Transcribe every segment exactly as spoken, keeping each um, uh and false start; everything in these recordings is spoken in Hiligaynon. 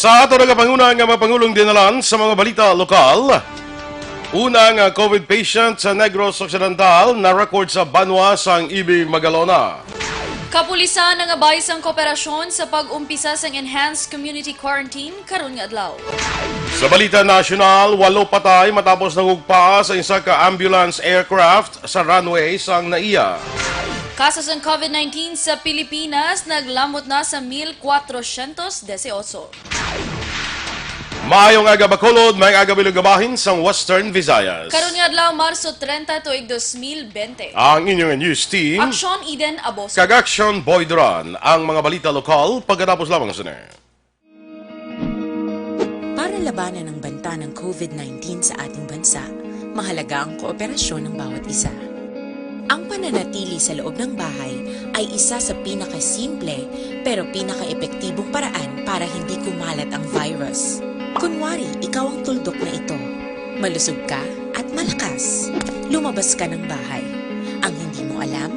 Sa ato nagapanguna nga mga pangulong dinalan sa mga balita lokal, una nga COVID patient sa Negros Occidental na record sa banwa sang Ibig Magalona. Kapulisan nangabay sang kooperasyon sa pag-umpisa sang enhanced community quarantine karon nga adlaw. Sa balita nasyonal, walo patay matapos nagugpaa sa isa ka ambulance aircraft sa runway sang NAIA. Kaso sang COVID nineteen sa Pilipinas naglamot na sa mil kwatrosyentos disiotso. Maayong aga, Bacolod, maayong aga, Bilog nga bahin sang Western Visayas. Karon nga adlaw, Marso treinta, tuig dos mil bente. Ang inyong news team, Aksyon Eden Aboso kag Aksyon Boy Duran. Ang mga balita lokal pagkatapos lamang sini. Para labanan ang banta ng COVID nineteen sa ating bansa, mahalaga ang kooperasyon ng bawat isa. Ang pananatili sa loob ng bahay ay isa sa pinakasimple pero pinakaepektibong paraan para hindi kumalat ang virus. Kunwari, ikaw ang tuldok na ito. Malusog ka at malakas. Lumabas ka ng bahay. Ang hindi mo alam,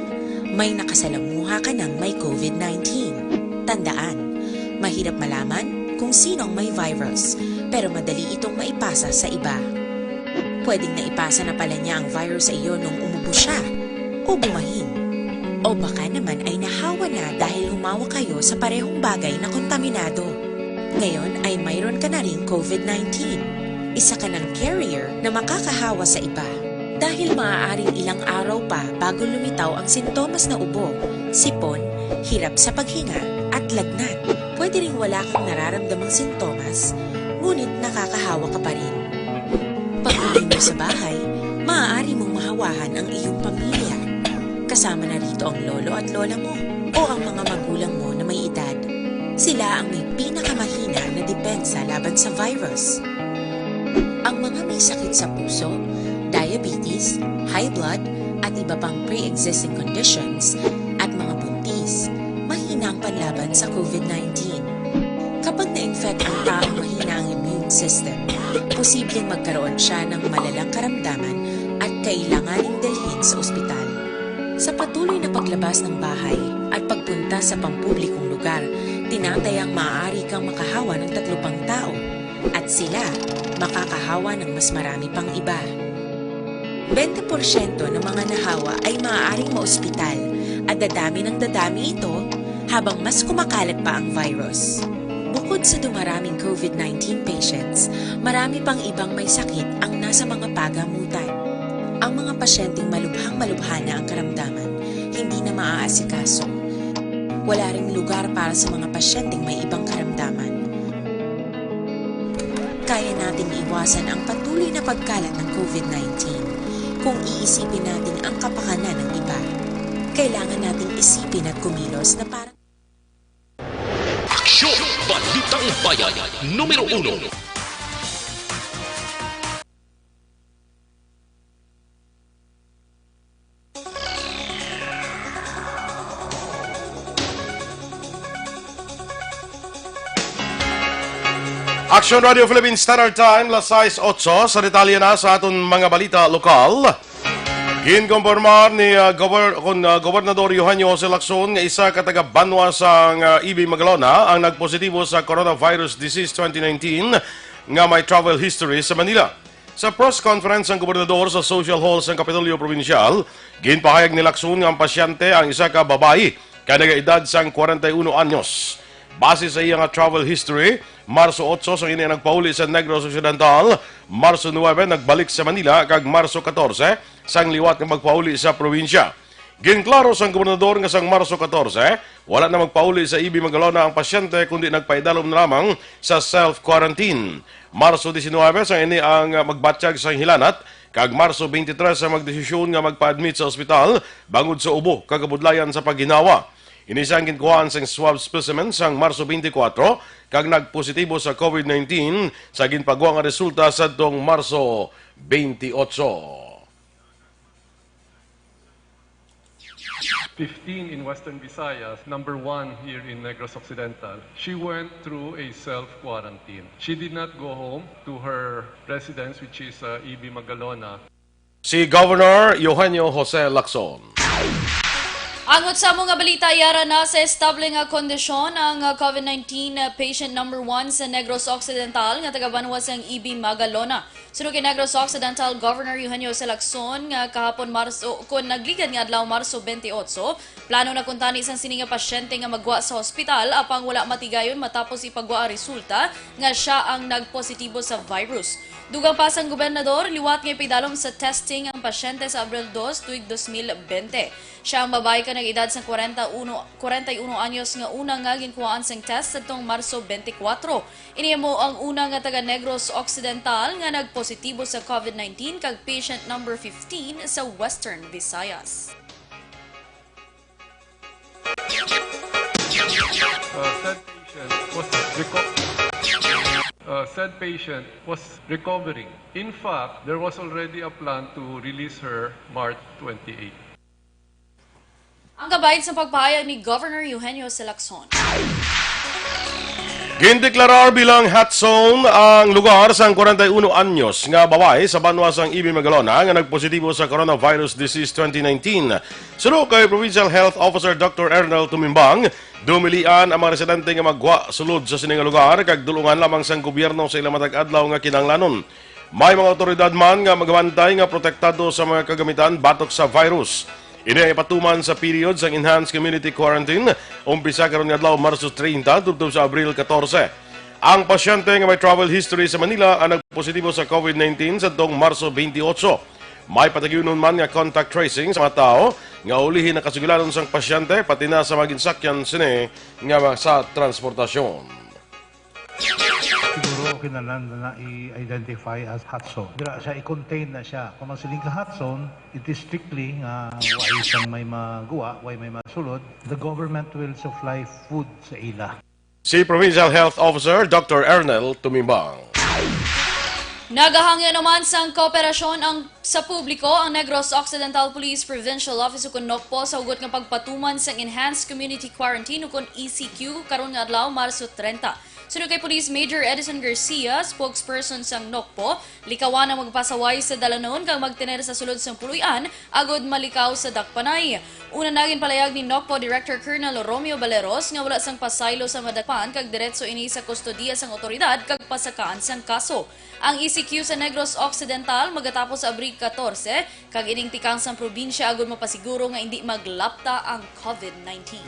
may nakasalamuha ka ng may COVID nineteen. Tandaan, mahirap malaman kung sino ang may virus, pero madali itong maipasa sa iba. Pwedeng naipasa na pala niya ang virus sa iyo nung umubo siya o bumahin. O baka naman ay nahawa na dahil humawa kayo sa parehong bagay na kontaminado. Ngayon ay mayroon ka na ring COVID nineteen. Isa ka ng carrier na makakahawa sa iba. Dahil maaaring ilang araw pa bago lumitaw ang sintomas na ubo, sipon, hirap sa paghinga, at lagnat. Pwede ring wala kang nararamdamang sintomas, ngunit nakakahawa ka pa rin. Pag-uwi mo sa bahay, maaari mong mahawahan ang iyong pamilya. Kasama na rito ang lolo at lola mo o ang mga magulang mo na may edad. Sila ang may pinakamahina na depensa laban sa virus. Ang mga may sakit sa puso, diabetes, high blood, at iba pang pre-existing conditions, at mga buntis, mahina ang panlaban sa COVID nineteen. Kapag na-infect ang taong mahina ang immune system, posibleng magkaroon siya ng malalang karamdaman at kailanganing dalhin sa ospital. Sa patuloy na paglabas ng bahay at pagpunta sa pampublikong lugar, tinatayang maaari kang makahawa ng tatlo pang tao at sila makakahawa ng mas marami pang iba. Bente porsyento ng mga nahawa ay maaaring maospital at dadami ng dadami ito habang mas kumakalat pa ang virus. Bukod sa dumaraming COVID nineteen patients, marami pang ibang may sakit ang nasa mga pagamutan. Ang mga pasyenteng malubhang-malubha na ang karamdaman, hindi na maaasikaso. Wala ring lugar para sa mga pasyenteng may ibang karamdaman. Kaya nating iwasan ang patuloy na pagkalat ng COVID nineteen kung iisipin natin ang kapakanan ng iba. Kailangan nating isipin at kumilos na para Aksyon! Balitang Bayan, numero uno. Action Radio Philippines Standard Time, las sais otso. Sa detalye na sa aton mga balita lokal. Ginkompormar ni, ah, Gober-, kun, ah, Gobernador Eugenio Jose Lacson nga isa ka taga-banwa sang, ah, Ibig Magalona ang nagpositibo sa coronavirus disease twenty nineteen nga may travel history sa Manila. Sa press conference ang gobernador sa Social Hall sang Kapitolyo Probinsyal, ginpahayag ni Lacson nga ang pasyente ang isa ka babayi ka nagaedad sang kwarenta y uno anyos. Base sa iya nga travel history, Marso otso sang ini nagpauli sa Negros Occidental, Marso nuebe nagbalik sa Manila, kag Marso katorse sang liwat nga magpauli sa probinsya. Ginklaro sang gobernador nga sang Marso katorse, wala na magpauli sa Ibig Magalona ang pasyente, kundi nagpaidalom na lamang sa self-quarantine. Marso diecinuebe sang ini ang magbatyag sang hilanat, kag Marso twenty-three ang magdesisyon nga magpa-admit sa ospital bangod sa ubo kag kabudlayan sa pagginhawa. Ini sang ginkuhaan sang swab specimen sang Marso twenty-four kag nagpositibo sa COVID nineteen sa ginpagwa nga resulta sadtong Marso twenty-eight. Fifteen in Western Visayas, number one here in Negros Occidental. She went through a self-quarantine. She did not go home to her residence, which is, uh, Ibig Magalona. Si Governor Eugenio Jose Lacson. Angot sa amo nga balita, yara na sa estable nga kondisyon ang, uh, COVID nineteen, uh, patient number one sa Negros Occidental nga taga-banwa sang Ibi, Magalona. Suno kay Negros Occidental Governor Eugenio Salacson nga kahapon Marso, kon nagligad nga adlaw, Marso twenty-eight, plano na kuntani sang sini nga pasyente nga maggwa sa hospital, apang wala matigayon matapos ipagwa ang resulta nga siya ang nagpositibo sa virus. Dugang pa sang gobernador, liwat nga ipaidalom sa testing ang pasyente sa Abril dos, tuig dos mil bente. Siya ang babayi ka nag-edad sang kwarenta uno, kwarenta y uno anyos nga una nga ginkuhaan sang test sadtong Marso twenty-four. Ini amo ang una nga taga Negros Occidental nga nagpositibo sa COVID nineteen kag patient number fifteen sa Western Visayas. Uh, said patient was reco- uh, said patient was recovering. In fact, there was already a plan to release her March twenty-eight. Ang kabahin sa pagpahayag ni Governor Eugenio Salacson. Gindeklarar bilang hot zone ang lugar sang kwarenta y uno anyos nga babayi sa banwa sang Ibi, Magalona nga nagpositibo sa coronavirus disease twenty nineteen. Suno kay Provincial Health Officer Doctor Ernel Tumimbang, dumilian ang mga residente nga maggwa sulod sa sini nga lugar kag dulungan lamang sang gobyerno sa ilang matag adlaw nga kinahanglanon. May mga awtoridad man nga magabantay nga protektado sa mga kagamitan batok sa virus. Ini ay patuman sa period sang enhanced community quarantine, umpisa karon nga adlaw, Marso treinta, tubtob sa Abril catorce. Ang pasyente nga may travel history sa Manila ang nagpositibo sa COVID nineteen sadtong Marso twenty-eight. May padayonon man nga contact tracing sa mga tawo nga ulihi nakasugilanon sang pasyente, pati na sa mga ginsakyan sini nga mga sa transportasyon. Siguro kinahanglan na i-identify as hot zone. Dira siya, i-contain na siya. Kung magsiling ka hot zone, it is strictly nga way sang may maguwa, way may masulod. The government will supply food sa ila. Si Provincial Health Officer Doctor Ernel Tumimbang. Nagahangyo naman sang kooperasyon ang sa publiko ang Negros Occidental Police Provincial Office ukon NOCPO sa hugot nga pagpatuman sang Enhanced Community Quarantine ukon E C Q karon nga adlaw, Marso treinta. Suno kay Police Major Edison Garcia, spokesperson sang NOCPO, likawan ang magpasaway sa dalanon kag magtener sa sulod sang puloy-an agod malikaw sa dakpanay. Una na ginpalayag ni NOCPO Director Colonel Romeo Baleros nga wala sang pasaylo sa madakpan kag diretso ini sa kustodiya sang awtoridad kag pasakaan sang kaso. Ang E C Q sa Negros Occidental magatapos sa Abril catorce, kag ining tikang sang probinsya agud mapasiguro nga indi maglapta ang COVID nineteen.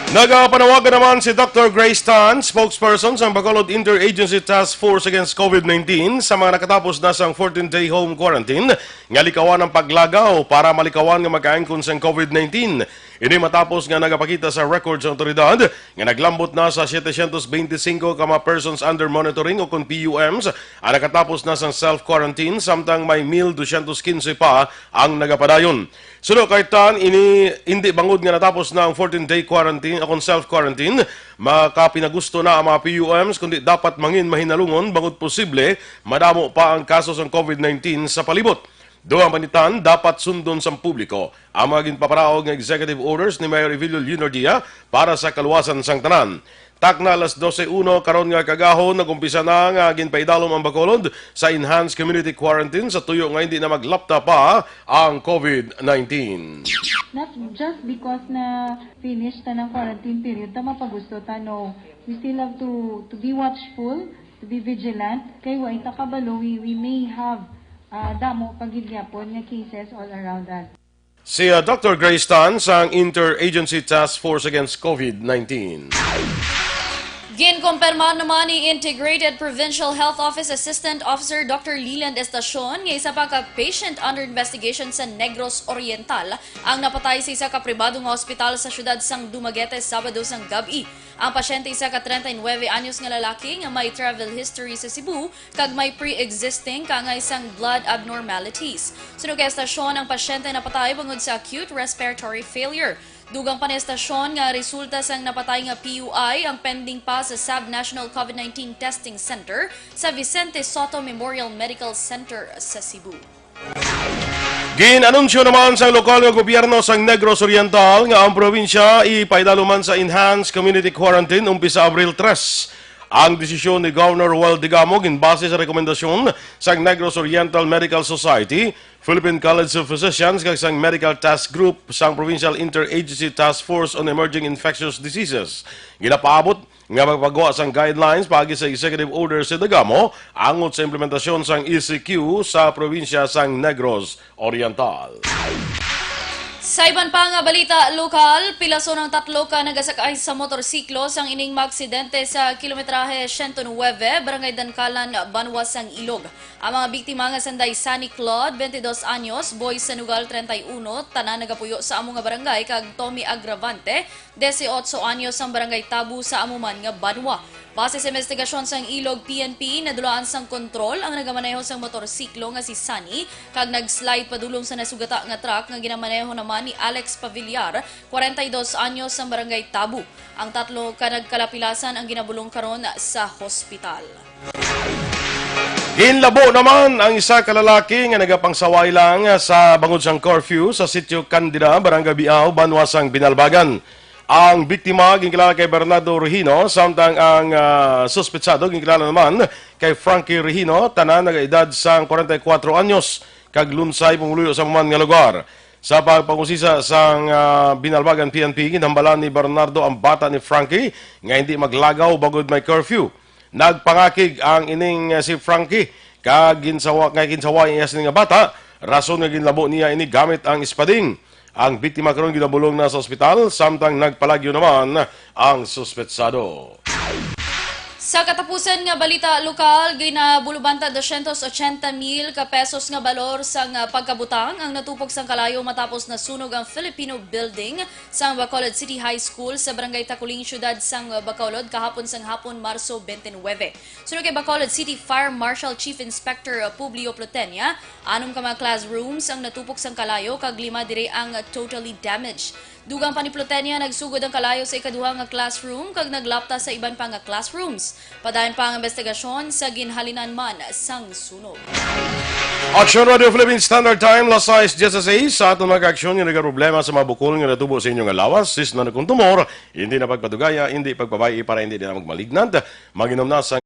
Nagapanawagan naman si Doctor Grace Tan, spokesperson sang Bacolod Interagency Task Force Against COVID nineteen, sa mga nakatapos na sang fourteen-day home quarantine nga likawan ang paglagaw para malikawan nga makaangkon sang COVID nineteen. Ini matapos nga nagapakita sa record sa awtoridad nga naglambot na sa setecientos veinticinco ka mga persons under monitoring o kon P U Ms ang nakatapos na sang self-quarantine, samtang may mil dosyentos quince pa ang nagapadayon. Suno kay Tan, ini indi bangod nga natapos na ang fourteen-day quarantine o kon self-quarantine, makapinagusto na ang mga P U Ms, kundi dapat mangin mahinalungon bangod posible madamo pa ang kaso sang COVID nineteen sa palibot. Dugang pa ni Tan, dapat sundon sang publiko ang mga ginpaparaog nga executive orders ni Mayor Evelio Leonardia para sa kaluwasan sang tanan. Takna alas doce uno karon nga kaagahon, nag-umpisa na nga ginpaidalom ang Bacolod sa enhanced community quarantine sa tuyo nga hindi na maglapta pa ang COVID nineteen. Not just because na finish ta ng quarantine period ta mapagusto ta, no. We still have to to be watchful, to be vigilant, kay wa ta kabalo, we, we may have, ah, damo pa gid gyapon nga cases all around us. Si, uh, Doctor Grace Tan sang Interagency Task Force Against COVID nineteen. Ginkumpirma naman ni Integrated Provincial Health Office Assistant Officer Doctor Leland Estacion nga isa pa ka patient under investigation sa Negros Oriental ang napatay sa isa ka pribado nga ospital sa siyudad sang Dumaguete Sabado sang gab-i. Ang pasyente, isa ka treinta y nueve anyos nga lalaki nga may travel history sa Cebu kag may pre-existing kaangay sang blood abnormalities. Suno kay Estacion, ang pasyente napatay bangod sa acute respiratory failure. Dugang pa ni Estacion nga resulta sang napatay nga P U I ang pending pa sa Sab National COVID nineteen Testing Center sa Vicente Sotto Memorial Medical Center sa Cebu. Gin-anunsyo naman sang lokal nga gobyerno sang Negros Oriental nga ang probinsya ipaidalom man sa enhanced community quarantine umpisa Abril tres. Ang desisyon ni Governor Roel Degamo ginbase sa rekomendasyon sang Negros Oriental Medical Society, Philippine College of Physicians, kag sang Medical Task Group sang Provincial Interagency Task Force on Emerging Infectious Diseases. Ginapaabot nga magpagwa sang guidelines paagi sa executive order si Degamo angot sa implementasyon sang E C Q sa probinsya sang Negros Oriental. Sa iban pa nga balita lokal, pilason ang tatlo ka nagasakay sa motorsiklo sang ining maaksidente sa kilometrahe siyento nuwebe, Barangay Dankalan, Banwa sang Ilog. Ang mga biktima nga sanday Sunny Claude, twenty-dos anyos, Boy Sanugal, treinta y uno, tanan nagapuyo sa amo nga barangay, kag Tommy Agravante, dieciocho anyos, sang Barangay Tabu, sa amo man nga banwa. Base sa investigasyon sang Ilog P N P, nadulaan sang kontrol ang nagamaneho sang motorsiklo nga si Sunny kag nag-slide padulong sa nasugata nga truck nga ginamaneho naman ni Alex Pavillar, kwarenta y dos anyos, sang Barangay Tabu. Ang tatlo ka nagkalapilasan ang ginabulong karon sa hospital. Ginlabo naman ang isa ka lalaki nga nagapangsaway lang sa bangod sang curfew sa Sitio Candida, Barangay Biao, Banwa sang Binalbagan. Ang biktima ginkilala kay Bernardo Regino, samtang ang, ah, suspetsado ginkilala naman kay Frankie Regino, tanan nagaedad sang kwarenta y kuwatro anyos, kag lunsay pumuluyo sa amo man nga lugar. Sa pagpangusisa sang, ah, Binalbagan P N P, ginhambalan ni Bernardo ang bata ni Frankie nga hindi maglagaw bangod may curfew. Nagpangakig ang ining, ah, si Frankie, kag ginsawa, nga ginsaway niya sini nga bata, rason nga ginlabo niya ini gamit ang espading. Ang biktima karon ginabulong na sa ospital, samtang nagpalagyo naman ang suspetsado. Sa katapusan nga balita lokal, ginabulubanta dosyentos ochenta mil ka pesos nga balor sang, ah, pagkabutang ang natupok sang kalayo matapos nasunog ang Filipino Building sang Bacolod City High School sa Barangay Taculing, siyudad sang Bacolod, kahapon sang hapon, Marso twenty-nine. Suno kay Bacolod City Fire Marshal Chief Inspector Publio Plutenia, anom ka mga classrooms ang natupok sang kalayo kag lima diri ang totally damaged. Dugang pa ni Plutenia, nagsugod ang kalayo sa ikaduha nga classroom kag naglapta sa iban pa nga classrooms. Padayon pa ang investigasyon sa ginhalinan man sang sunog. Aksyon Radio Philippine Standard Time, las sais dieciséis. Sa aton mga aksyon nga nagaproblema sa mga bukol nga natubo sa inyo nga lawas, sis na kuntumor, hindi na pagpadugaya, hindi pagpabay-i para hindi na magmalignant. Mag-inom na sa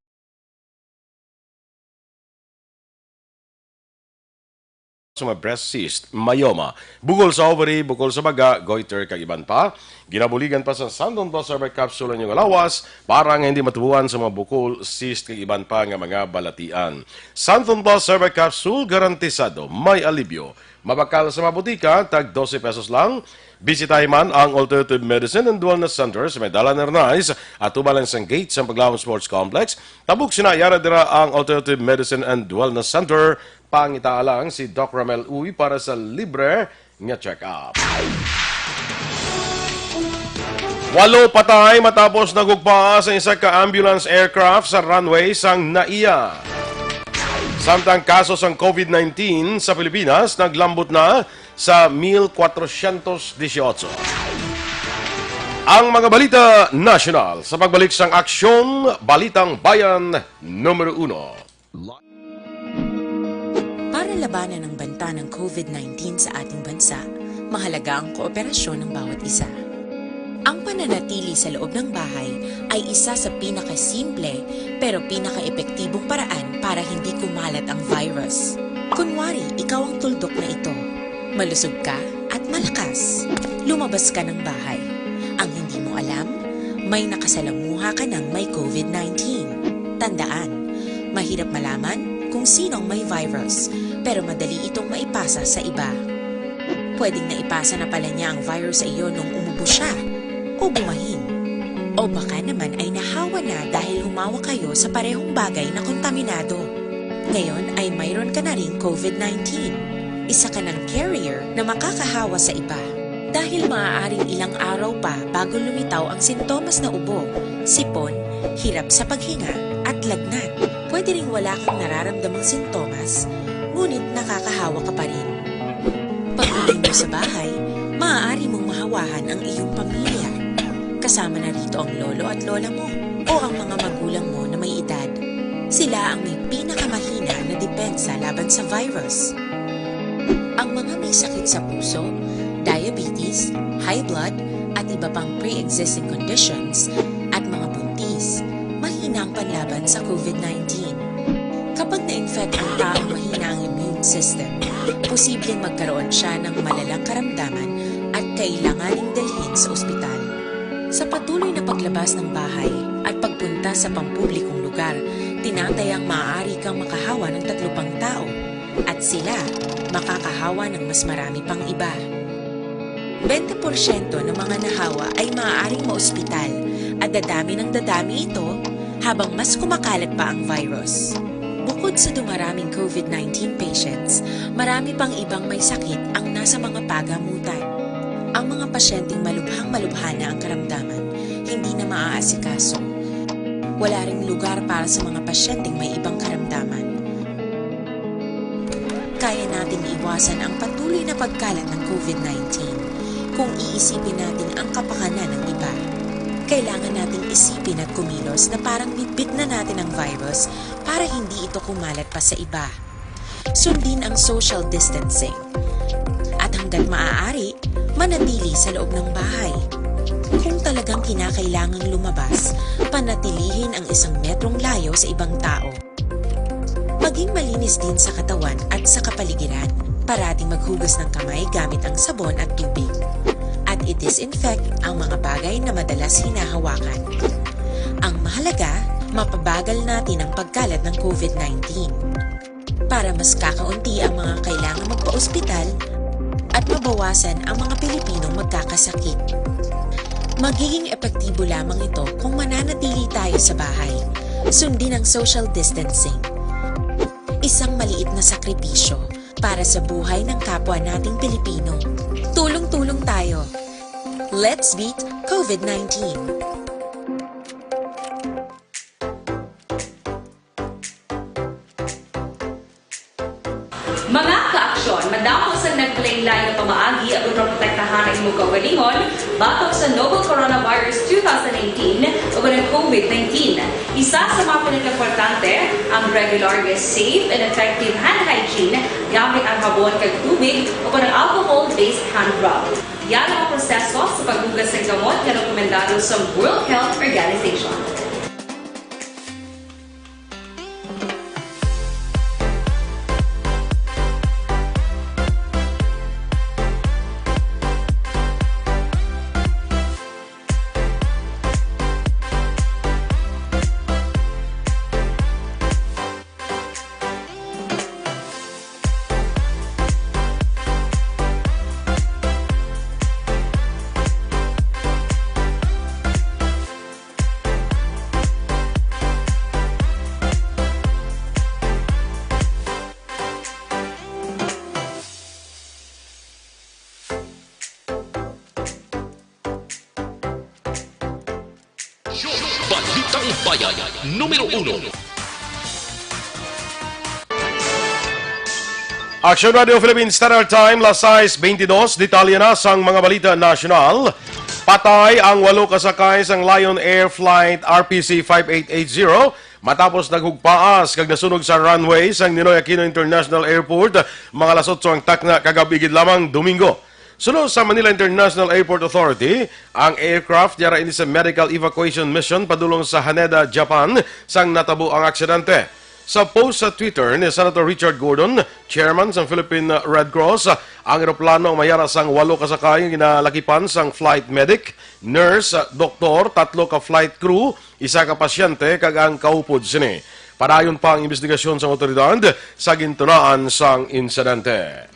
sa mga breast cyst, myoma, bukol sa ovary, bukol sa baga, goiter, kag iban pa. Ginabuligan pa sa Santon Plus Herbal Capsule ang inyong lawas para nga hindi matubuan sa mga bukol, cyst, kag iban pa nga mga balatian. Santon Plus Herbal Capsule, garantisado may alibyo. Mabakal sa mga butika, tag dose pesos lang. Bisitahi man ang Alternative Medicine and Wellness Center sa may Dalan Ernais, atuban lang sang gate sang Paglaom Sports Complex. Tabok sina, yara dira ang Alternative Medicine and Wellness Center. Pangitaa lang si Doc Ramel Uy para sa libre nga check-up. Walo patay matapos nagugpa sa isa ka ambulance aircraft sa runway sang NAIA. Samtang kaso sang COVID nineteen sa Pilipinas naglambot na sa mil kwatrocientos dieciocho. Ang mga balita nasyonal sa pagbalik sang Aksyon Balitang Bayan numero uno. Para labanan ang banta ng COVID nineteen sa ating bansa, mahalaga ang kooperasyon ng bawat isa. Ang pananatili sa loob ng bahay ay isa sa pinakasimple pero pinakaepektibong paraan para hindi kumalat ang virus. Kunwari, ikaw ang tuldok na ito. Malusog ka at malakas. Lumabas ka ng bahay. Ang hindi mo alam, may nakasalamuha ka ng may COVID nineteen. Tandaan, mahirap malaman kung sino ang may virus, pero madali itong maipasa sa iba. Pwedeng naipasa na pala niya ang virus sa iyo nung umubo siya o bumahin. O baka naman ay nahawa na dahil humawak kayo sa parehong bagay na kontaminado. Ngayon ay mayroon ka na ring COVID nineteen. Isa ka ng carrier na makakahawa sa iba. Dahil maaaring ilang araw pa bago lumitaw ang sintomas na ubo, sipon, hirap sa paghinga, at lagnat. Pwede ring wala kang nararamdamang sintomas, ngunit nakakahawa ka pa rin. Pag-uwi mo sa bahay, maaari mong mahawahan ang iyong pamilya. Kasama na rito ang lolo at lola mo o ang mga magulang mo na may edad. Sila ang may pinakamahina na depensa laban sa virus. Ang mga may sakit sa puso, diabetes, high blood, at iba pang pre-existing conditions, at mga buntis, Mahina ang panlaban sa COVID nineteen. Kapag na-infect ang taong mahina ang immune system, posibleng magkaroon siya ng malalang karamdaman at kailanganing dalhin sa ospital. Sa patuloy na paglabas ng bahay at pagpunta sa pampublikong lugar, tinatayang maaari kang makahawa ng tatlo pang tao at sila makakahawa ng mas marami pang iba. Bente porsyento ng mga nahawa ay maaaring maospital at dadami ng dadami ito habang mas kumakalat pa ang virus. Bukod sa dumaraming COVID nineteen patients, marami pang ibang may sakit ang nasa mga pagamutan. Ang mga pasyenteng malubhang-malubha na ang karamdaman, hindi na maaasikaso. Wala ring lugar para sa mga pasyenteng may ibang karamdaman. Kaya nating iwasan ang patuloy na pagkalat ng COVID nineteen kung iisipin natin ang kapakanan ng iba. Kailangan nating isipin at kumilos na parang bitbit na natin ang virus para hindi ito kumalat pa sa iba. Sundin ang social distancing. At hanggat maaari, manatili sa loob ng bahay. Kung talagang kinakailangang lumabas, panatilihin ang isang metrong layo sa ibang tao. Maging malinis din sa katawan at sa kapaligiran. Parating maghugas ng kamay gamit ang sabon at tubig. At i-disinfect ang mga bagay na madalas hinahawakan. Ang mahalaga, mapabagal natin ang pagkalat ng COVID nineteen. Para mas kakaunti ang mga kailangan magpa-ospital at mabawasan ang mga Pilipinong magkakasakit. Magiging epektibo lamang ito kung mananatili tayo sa bahay. Sundin ang social distancing. Isang maliit na sakripisyo para sa buhay ng kapwa nating Pilipino. Tulong-tulong tayo. Let's beat COVID nineteen. Mga kaaksyon, madamo sang naglain-lain nga pamaagi aron maprotektahan ang imong kaugalingon batok sa novel coronavirus two thousand nineteen ug ang COVID nineteen. Isa sa mga pinakaimportante, ang regular nga safe and effective hand hygiene gamit ang habon kag tubig o ang alcohol-based hand rub. Yara ang proseso sa paghugas sang gamot nga rekomendado sa World Health Organization. Balitang Bayan, numero uno. Action Radio Philippine Standard Time, las sais beintidos. Detalye na sang mga balita nasyonal. Patay ang walo ka sakay sang Lion Air Flight R P C five eight eight zero matapos naghugpaas kag nasunog sa runway sang Ninoy Aquino International Airport, mga alas otso ang takna kagab-i gid lamang, Domingo. Suno sa Manila International Airport Authority, ang aircraft yara ini sa medical evacuation mission padulong sa Haneda, Japan, sang natabo ang aksidente. Sa post sa Twitter ni Senator Richard Gordon, chairman sang Philippine Red Cross, ang eroplano mayara sang walo ka sakay nga ginalakipan sang flight medic, nurse, doktor, tatlo ka flight crew, isa ka pasyente, kag ang kaupod sini. Padayon pa ang imbestigasyon sang awtoridad sa gintunaan sang insidente.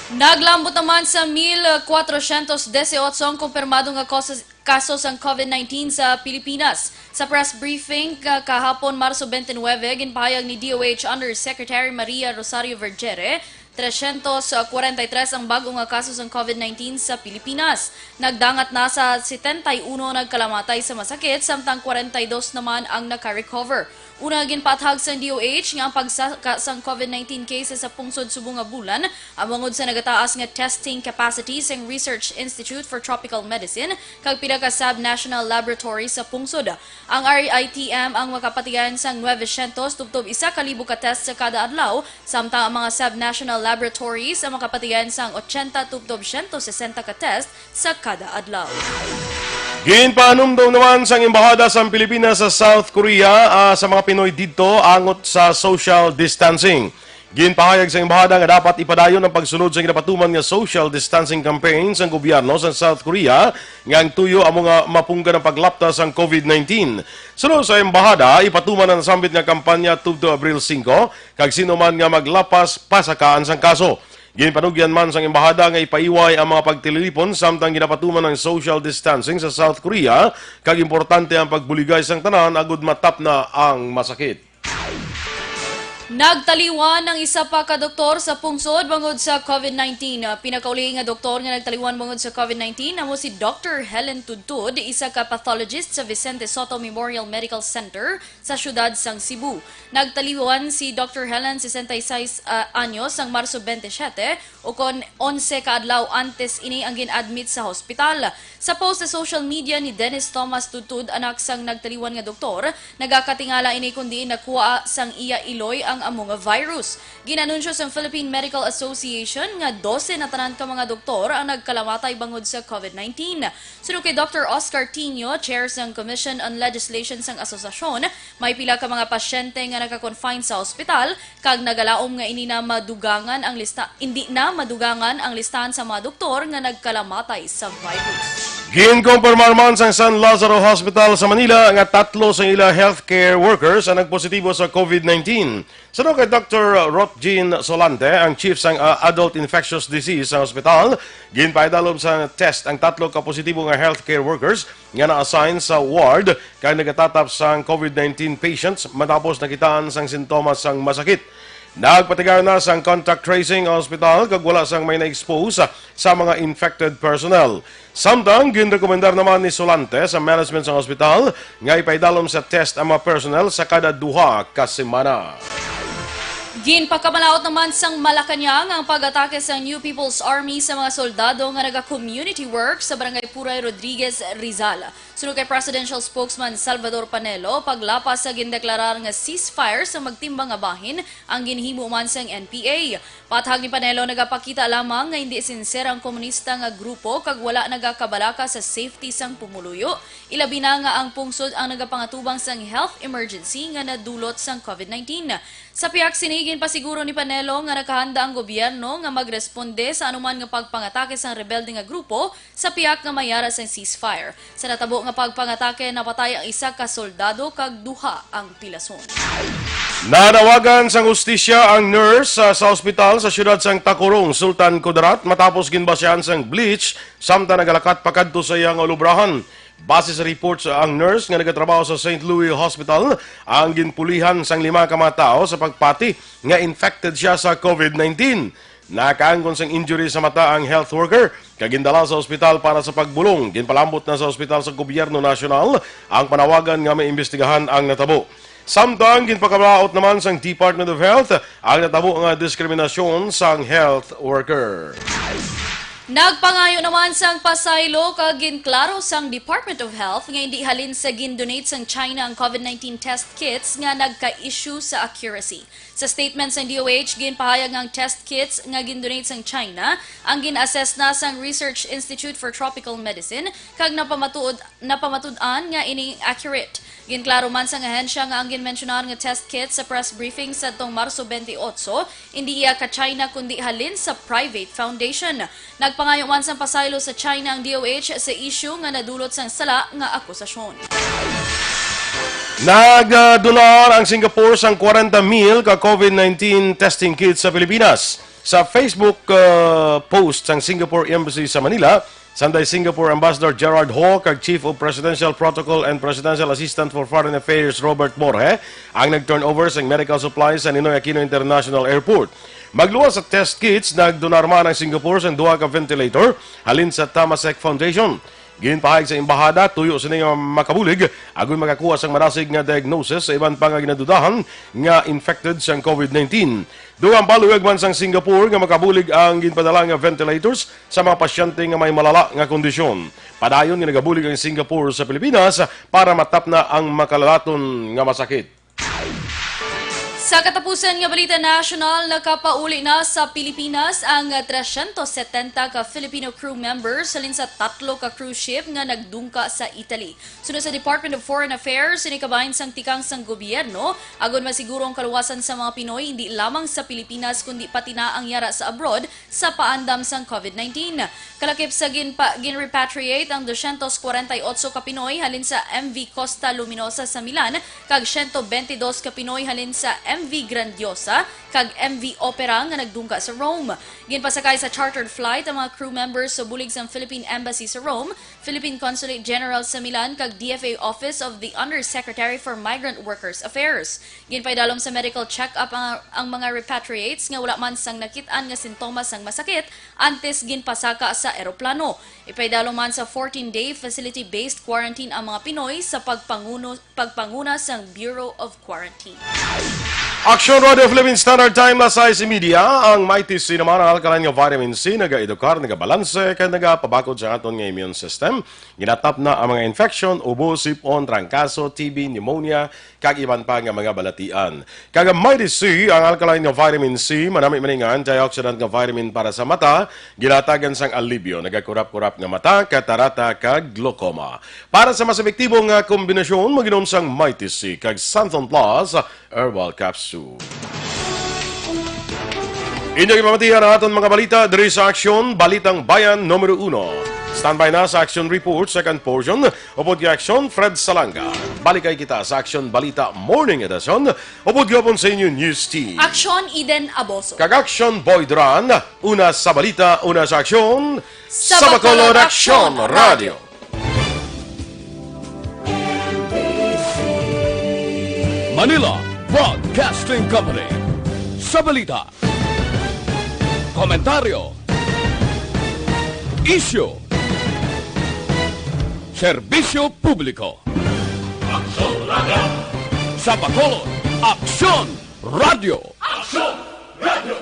Naglambot naman sa mil kwatrosyentos disiotso ang kumpirmado nga kaso, kaso sang COVID nineteen sa Pilipinas. Sa press briefing ka-, kahapon, Marso twenty-nine, ginpahayag ni D O H Undersecretary Maria Rosario Vergere, tresyentos kwarenta y tres ang bag-o nga kaso sang COVID nineteen sa Pilipinas. Nagdangat na sa setenta y uno nagkalamatay sa masakit, samtang kwarenta y dos naman ang naka-recover. Una, ginpaathag sang D O H nga ang pagsaka sang COVID nineteen cases sa pungsod subong nga bulan amo tungod sa nagataas nga testing capacity sang Research Institute for Tropical Medicine kag pila ka sub-national laboratory sa pungsod. Ang R I T M ang makapatigayon sang nuwesyentos tubtob isa ka libo ka test sa kada adlaw, samtang ang mga sub-national laboratories ang makapatigayon sang ochenta tubtob siyento sesenta ka test sa kada adlaw. Ginpahanumdom naman sang Embahada sang Pilipinas sa South Korea, ah, sa mga Pinoy didto angot sa social distancing. Ginpahayag sa Embahada nga dapat ipadayon ang pagsunod sa ginapatuman nga social distancing campaign sang gobyerno sa South Korea nga ang tuyo amo nga mapunggan ang paglapta sang COVID nineteen. Suno sa Embahada, ipatuman ang nasambit nga kampanya tubto Abril singko, kag sino man nga maglapas, pasakaan sang kaso. Ginpanugyan man sang Embahada nga ipaiway ang mga pagtililipon samtang ginapatuman ang social distancing sa South Korea, kag importante ang pagbuligay sang tanan agud matapna ang masakit. Nagtaliwan ang isa pa ka doktor sa pungsod bangod sa COVID nineteen. Pinakauli nga doktor nga nagtaliwan bangod sa COVID nineteen amo si Doctor Helen Tudtud, isa ka pathologist sa Vicente Sotto Memorial Medical Center sa siyudad sang Cebu. Nagtaliwan si Doctor Helen, sesenta y seis, ah, anyos, sang Marso twenty-seven, ukon onse ka adlaw antes ini ang gin-admit sa hospital. Sa post sa social media ni Dennis Thomas Tudtud, anak sang nagtaliwan nga doktor, nagakatingala ini kon diin nakuha sang iya iloy ang amo nga virus. Ginanunsyo sang Philippine Medical Association nga dose na tanan ka mga doktor ang nagkalamatay bangod sa COVID nineteen. Suno kay Doctor Oscar Tinio, chair sang Commission on Legislation sang asosasyon, may pila ka mga pasyente nga naka-confine sa ospital kag nagalaom nga ini na madugangan ang lista, hindi na madugangan ang listahan sa mga doktor nga nagkalamatay sa virus. Ginkumpirmar man sang San Lazaro Hospital sa Manila nga tatlo sa ila healthcare workers ang nagpositibo sa COVID nineteen. Suno kay Doctor Rotjean Solante, ang chief sang, ah, Adult Infectious Disease sa hospital, ginpaidalom sa test ang tatlo ka positibo nga healthcare workers nga na-assign sa ward kag nagatatap sang COVID nineteen patients matapos nakitaan sang sintomas sang masakit. Nagpatigayon na sang contact tracing ang ospital kag wala sang may na-expose sa mga infected personnel. Samtang ginrekomendar naman ni Solante sa management sang ospital nga ipaidalom sa test ang mga personnel sa kada duha ka semana. Ginpakamalaut naman sang Malacañang ang pag-atake sang New People's Army sa mga soldado nga naga-community work sa Barangay Puray Rodriguez, Rizal. Suno kay Presidential Spokesman Salvador Panelo, paglapas sa gindeklarar nga ceasefire sa magtimbang nga bahin ang ginhimo man sang N P A. Pathag ni Panelo, nagapakita lamang nga hindi sinsera ang komunista nga grupo kag wala nagakabalaka sa safety sang pumuluyo, ilabi na nga ang pungsod ang nagapangatubang sang health emergency nga nadulot sang COVID nineteen. Sa pihak sini, ginpasiguro ni Panelo nga nakahanda ang gobyerno nga magresponde sa anuman nga pagpangatake sang rebelde nga grupo sa pihak nga may ara sang ceasefire. Sa natabo nga pagpangatake, napatay ang isa ka soldado kag duha ang pilason. Nanawagan sang hustisya ang nurse sa, sa ospital sa siyudad sang Tacurong, Sultan Kudarat, matapos ginbasyahan sang bleach samtang nagalakat pakadto sa iya nga ulubrahan. Base sa reports, ang nurse nga nagatrabaho sa Saint Louis Hospital ang ginpulihan sang lima ka mga tawo sa pagpati nga infected siya sa COVID nineteen. Nakaangkon sang injury sa mata ang health worker kag gindala sa ospital para sa pagbulong. Ginpalambot na sa ospital sa gobyerno nasyonal ang panawagan nga maimbestigahan ang natabo. Samtang ginpakalaut naman sang Department of Health ang natabo nga diskriminasyon sang health worker. Nagpangayo naman sang pasaylo kag ginklaro sang Department of Health nga indi halin sa gindonate sang China ang COVID nineteen test kits nga nagka-issue sa accuracy. Sa statement sang D O H, ginpahayag nga ang test kits nga gindonate sang China ang gin-assess na sang Research Institute for Tropical Medicine kag napamatuod, napamatud-an nga ini accurate. Ginklaro man sang ahensya nga ang ginmensyonar nga test kit sa press briefing sadtong Marso twenty-eight, indi iya ka-China kundi halin sa private foundation. Nagpangayo man sang pasaylo sa China ang D O H sa issue nga nadulot sang sala nga akusasyon. Nagdunar ang Singapore sang kwarenta mil ka COVID nineteen testing kits sa Pilipinas. Sa Facebook, uh, post sang Singapore Embassy sa Manila, sanday Singapore Ambassador Gerard Ho kag Chief of Presidential Protocol and Presidential Assistant for Foreign Affairs Robert Borje ang nag-turnover sang medical supplies sa Ninoy Aquino International Airport. Magluwas sa test kits, nagdonar man ang Singapore sang duha ka ventilator halin sa Temasek Foundation. Ginpahayag sa embahada, tuyo sini nga makabulig agud makakuha sang madasig nga diagnosis sa iban pa nga ginadudahan nga infected sang COVID nineteen. Dugang paluyag man sang Singapore nga makabulig ang ginpadala nga ventilators sa mga pasyente nga may malala nga kondisyon. Padayon nga nagabulig ang Singapore sa Pilipinas para matapna ang makalalaton nga masakit. Sa katapusan nga balita nasyonal, nakapauli na sa Pilipinas ang trescientos setenta ka Filipino crew members halin sa tatlo ka cruise ship nga nagdungka sa Italy. Suno sa Department of Foreign Affairs, ini kabahin sang tikang sang gobyerno, agod masiguro ang kaluwasan sa mga Pinoy, hindi lamang sa Pilipinas, kundi pati na ang yara sa abroad, sa paandam sang COVID nineteen. Kalakip sa ginpa-, ginrepatriate ang dosyentos kwarenta y otso ka Pinoy halin sa M V Costa Luminosa sa Milan, kag siyento bentidós ka Pinoy halin sa M V Grandiosa kag M V Opera nga nagdungka sa Rome. Ginpasakay sa chartered flight ang mga crew members sa bulig sang Philippine Embassy sa Rome, Philippine Consulate General sa Milan, kag D F A Office of the Undersecretary for Migrant Workers Affairs. Ginpaidalom sa medical check-up ang, ang mga repatriates nga wala man sang nakit-an nga sintomas sang masakit antes ginpasaka sa eroplano. Ipaidalom man sa fourteen-day facility-based quarantine ang mga Pinoy sa pagpanguno-, pagpanguna sang Bureau of Quarantine. Aksyon Radio Philippine Standard Time, las sais y media. Ang Mighty C naman, ang alkaline nga vitamin C, nagaedukar, nagabalanse, kag nagapabakod sa aton nga immune system. Ginatap na ang mga infection, ubo, sipon, trangkaso, T B, pneumonia, kag iban pa nga mga balatian. Kag ang Mighty C, ang alkaline nga vitamin C, manami man nga antioxidant nga vitamin para sa mata, ginatagan sang alibyo, nagakurap-kurap nga mata, katarata, kag glaucoma. Para sa mas epektibo nga kombinasyon, mag-inom sang Mighty C kag Santon Plus Herbal Capsule. Inyo ipamatihan ang aton mga balita diri sa Aksyon, Balitang Bayan numero uno. Standby na sa Aksyon Report, second portion, upod kay Aksyon Fred Salanga. Balik kay kita sa Aksyon Balita Morning Edition, upod gihapon sa inyo News Team. Aksyon Eden Aboso. Kag Aksyon Boy Duran, una sa balita, una sa aksyon, Sa Bacolod Aksyon Radio. Manila Broadcasting Company. Sa balita, komentaryo, isyu, serbisyo publiko. Aksyon Radio. Sa Bacolod, Aksyon Radio. Aksyon Radio.